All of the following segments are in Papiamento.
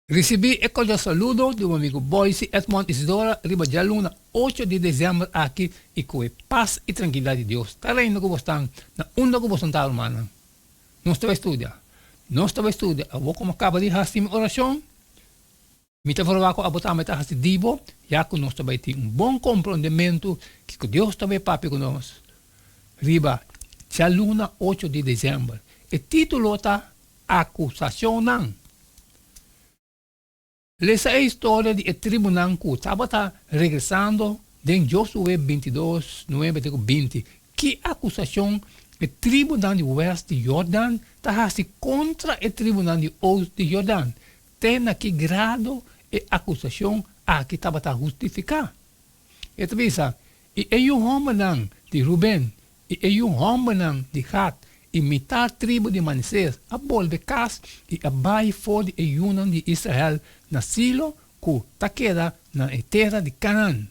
Risibí e kordial saludo di bo amigu Boyce Edmond Isidora riba djaluna ocho di desèmber aki i ku e pas i trankilidat di Dios ta reina ku bosnan na unda ku boso ta rumannan. Nos ta bai studia. Nos ta bai studia. Awor ku mi a kaba di hasi mi orashon, mi ta proba ku abo tambe ta hasi di bo, ya ku nos ta bai tin un bon komprondementu kiko Dios ta bai papia ku nos riba djaluna ocho di desèmber. E título ta Akusashonnan. Lesa e historia di e tribunan ku tabata regresando den Josué bintidos, nuebe te ku binti. Ki akusashon e tribunan di wèst di Jordan ta hasi kontra e tribunan di oost di Jordan? Te na ki grado e akusashon aki tabata hustifiká? E ta bisa, I e yu hòmbernan di Ruben I e yu hòmbernan di Gad i mitar tribu di Manasés a bolbe kas i a bai for di e yunan di Israel na Silo ku ta keda na e tera di Kanaan,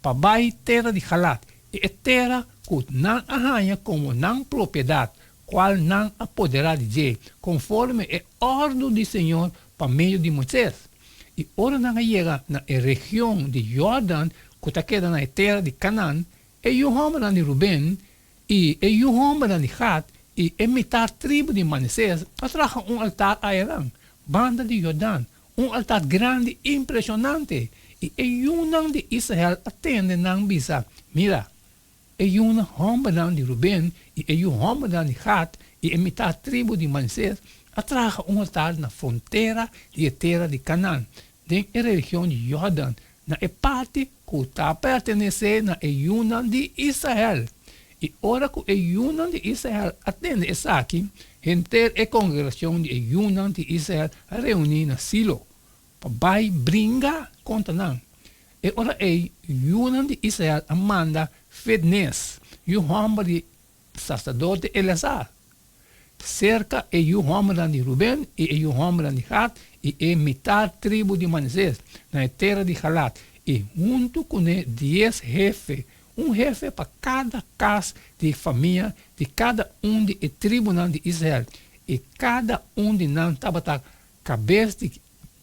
pa bai tera di Galad, i e tera ku nan a haña komo nan propiedat, kual nan a poderá di dje, konforme e òrdu di señor pa medio di Moisés. I ora nan a yega na e region di Jordan ku ta keda na e tera di Kanaan, E yu hòmbernan di Ruben i e yu hòmbernan di Gad i e mitar tribu di Manasés a traha un altar ayanan, banda di Jordan, un altar grandi impreshonante. I e yunan di Israel a tende nan bisa, Mira, e yunan hòmbernan di Ruben i e yu hòmbernan di Gad i e mitar tribu di Manasés a traha un altar na frontera di e tera di Kanaan, den e region di Jordan, na e parti ku ta pertenesé na e yunan di Israel. I ora ku e yunan di Israel a tende esaki, henter e kongregashon di e yunan di Israel a reuní na Silo pa bai bringa kontra nan. E ora ei yunan di Israel a manda Fidnes, yu hòmber di Saserdote Eleazar, serka e yu hòmbernan di Ruben i e yu hòmbernan di Gad i e mitar tribu di Manasés, na e tera di Galad, i huntu kuné dies hefe, un hefe pa kada kas di famia di kada un di e tribunan di Israel, i kada un di nan tabata kabes di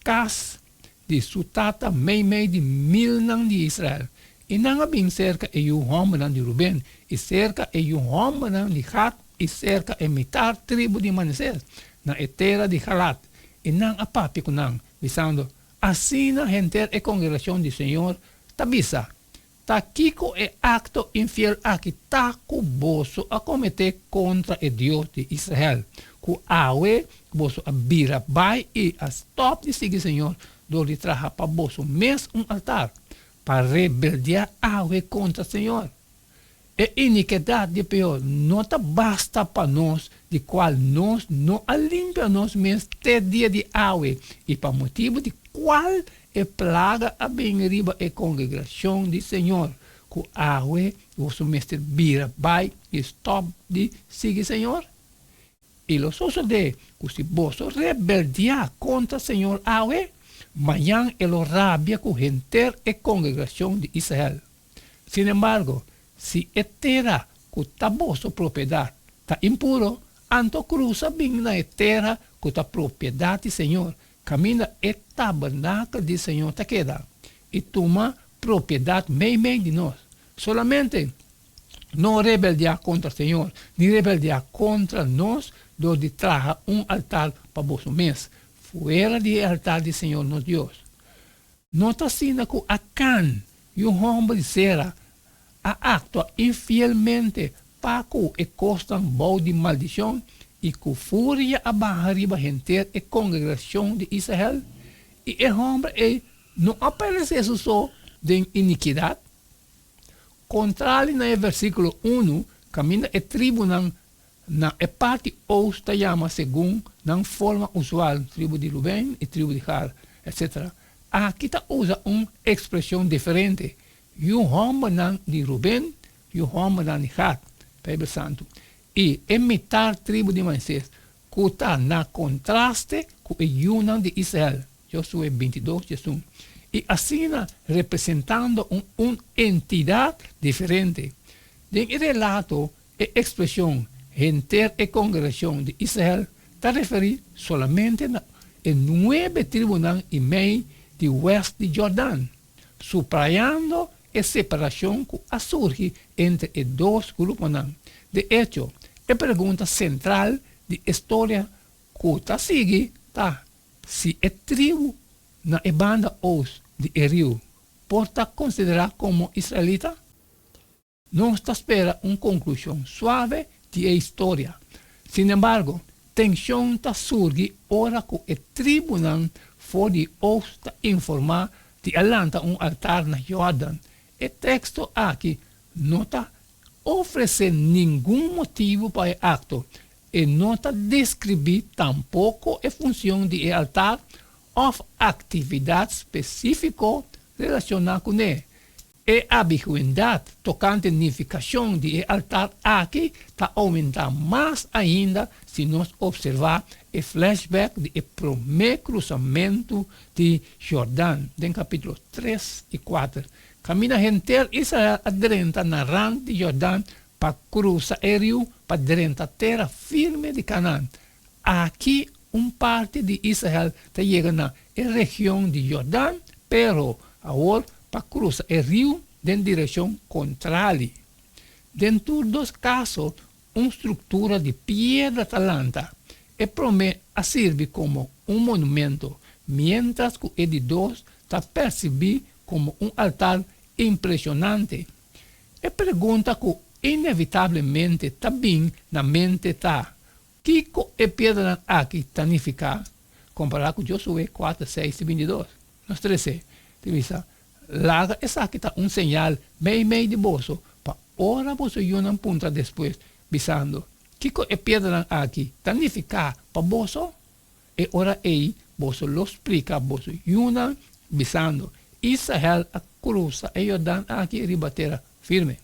kas di su tata meimei di milnan di Israel. I nan a bin serka e yu hòmbernan di Ruben, i serka e yu hòmbernan di Gad, i serka e mitar tribu di Manasés, na e tera di Galad, i nan a papia ku nan, bisando, Asina henter e kongregashon di señor ta bisa, Ta kiko e akto infiel aki ta ku boso a kometé kontra e Dios di Israel, ku awe boso a bira bai i a stòp di sigui señor dor di traha pa boso mes un altar, pa rebeldiá awe kontra señor? E inikidat di Peor no ta basta pa nos, di kual nos no a limpia nos mes te dia di awe, i pa motibu di kual e plaga a bini riba e kongregashon di Señor, ku awe boso mester bira bai i stòp di sigui Señor? I lo sosodé ku si boso rebeldiá kontra Señor awe, mañan e lo rabia ku henter e kongregashon di Israel. Sin embargo, si e tera ku ta boso propiedat ta impuro, anto krusa bin na e tera ku ta propiedat di Señor, kaminda e tabernakel di Señor ta keda, i tuma propiedat meimei di nos. Solamente no rebeldiá kontra Señor, ni rebeldiá kontra nos dor di traha un altar pa boso mes, fuera di e altar di Señor nos Dios. No ta asina ku Akan, yu hòmber di Sera, a aktua infielmente pa ku e kosnan bou di maldishon i ku furia a baha riba henter e kongregashon di Israel? I e hòmber ei no a peresé su so den inikidat? Kontrali na e versíkulo unu, kaminda e tribunan Na e parti oost ta yama segun nan forma usual, tribu di Ruben i tribu di Gad, etc. Aki ta usa un ekspreshon diferente, yu hòmbernan di Ruben, yu hòmbernan di Gad, Beibel Santu, i e mitar tribu di Manasés, ku ta na kontraste ku e yunan di Israel, Josué bintidos, diesun, i asina representando un un entidat diferente. Den e relato E ekspreshon henter e kongregashon di Israel ta referí solamente na e nuebe tribunan i mei di wèst di Jordan, suprayando e separashon ku a surgi entre e dos gruponan. De echo, e pregunta sentral di e storia ku ta sigui ta si e tribu na e banda oost di e riu por ta konsiderá komo israelita. Nos ta spera un konklushon suave di e historia. Sinembargo, tenshon ta surgi ora ku e tribunan for di oost ta informá di a lanta un altar na Jordan. E teksto aki no ta ofresé ningun motibu pa e akto. E no ta deskribí tampoko e funshon di e altar òf aktividat spesífiko relashoná kuné. E abiguendat tokante nifikashon di e altar aki ta oumentá mas ainda si nos opservá e flashback di e promé krusamentu di Jordan den kapítulo tres i kuater, kaminda henter Israel a drenta na rant di Jordan pa krusa e riu pa drenta tera firme di Kanaan. Aki un parti di Israel ta yega na e region di Jordan, pero awor pa krusa e riu den direkshon kontrali. Den tur dos kaso un struktura di piedra ta lanta. E promé a sirbi komo un monumento, miéntras ku e di dos ta persibí komo un altar impreshonante. E pregunta ku inevitablemente ta bin na mente ta, Kiko e piedranan aki ta nifiká kompará ku Josué kuater, seis i bintidos? Nos trese ta bisa, Laga esaki ta un señal meimei di boso, pa ora boso yunan puntra despues, bisando, Kiko e piedranan aki ta nifiká pa boso? E ora ei boso lo splika boso yunan, bisando, Israel a krusa e Jordan aki riba tera firme.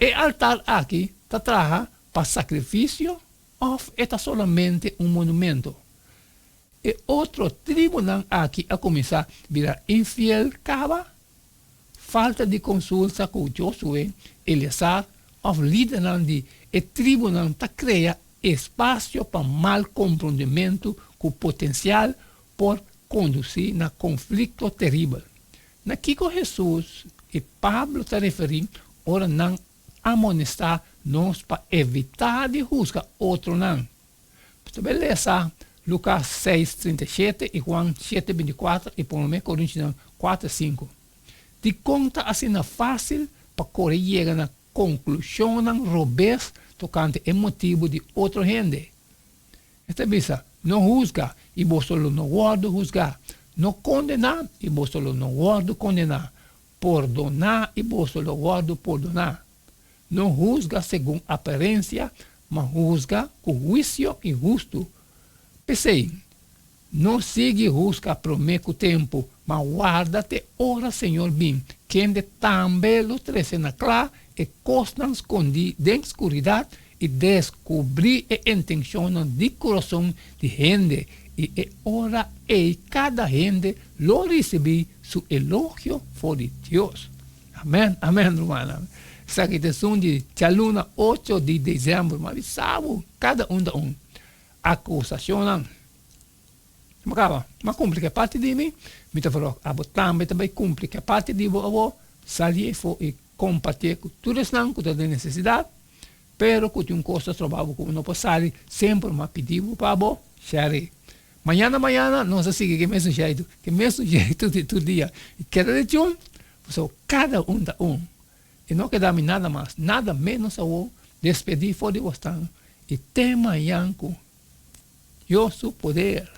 E altar aki ta traha pa sakrifisio òf e ta solamente un monumento? E otro tribunan aki a kuminsá bira infiel kaba? Falta di konsulta ku Josué, Eleazar òf lidernan di e tribunan ta krea espasio pa mal komprondementu ku potensial por kondusí na konflikto teribel. Na kiko Hesus i Pablo ta referí ora nan amonestá nos pa evitá di husga otronan? Bo ta bai lesa Lukas seis, 37 i Juan shete, 24 i Promé Korintionan kuater, sinku. Dikon ta asina fásil pa kore yega na konklushonnan robes tokante e motibu di otro hende? E ta bisa, No husga, i boso lo no wòrdu husgá. No kondená, i boso lo no wòrdu kondená. Pordoná, i boso lo wòrdu pordoná. No husga segun aparensia, ma husga ku huisio i hustu. P'esei, no sigui husga promé ku tempu, ma warda te ora Señor bin, kende tambe lo trese na kla e kosnan skondí den skuridat i deskubrí e intenshonnan di kurason di hende, i e ora ei kada hende lo risibí su elogio for di Dios. Amèn, amèn, rumannan. Esaki ta esun di djaluna ocho di desèmber. Mi a bisa bo, kada un ta un akusashonnan. Mi a kaba, mi a kumpli ku e parti di mi, mi ta verwacht abo tambe ta bai kumpli ku e parti di bo awor, sali efo i kompartié ku tur esnan ku ta den nesesidat, pero ku tin un kos ta stroba bo ku bo no por sali, semper mi a pidi bo pa bo share. Mañana mañana nos ta sigui ku e mesun sheitu, ku e mesun sheitu di tur dia. I keda di chun, pasobra kada un ta un. I no keda mi nada mas, nada ménos awor, despedí for di bosnan i te mañan ku Dios su poder.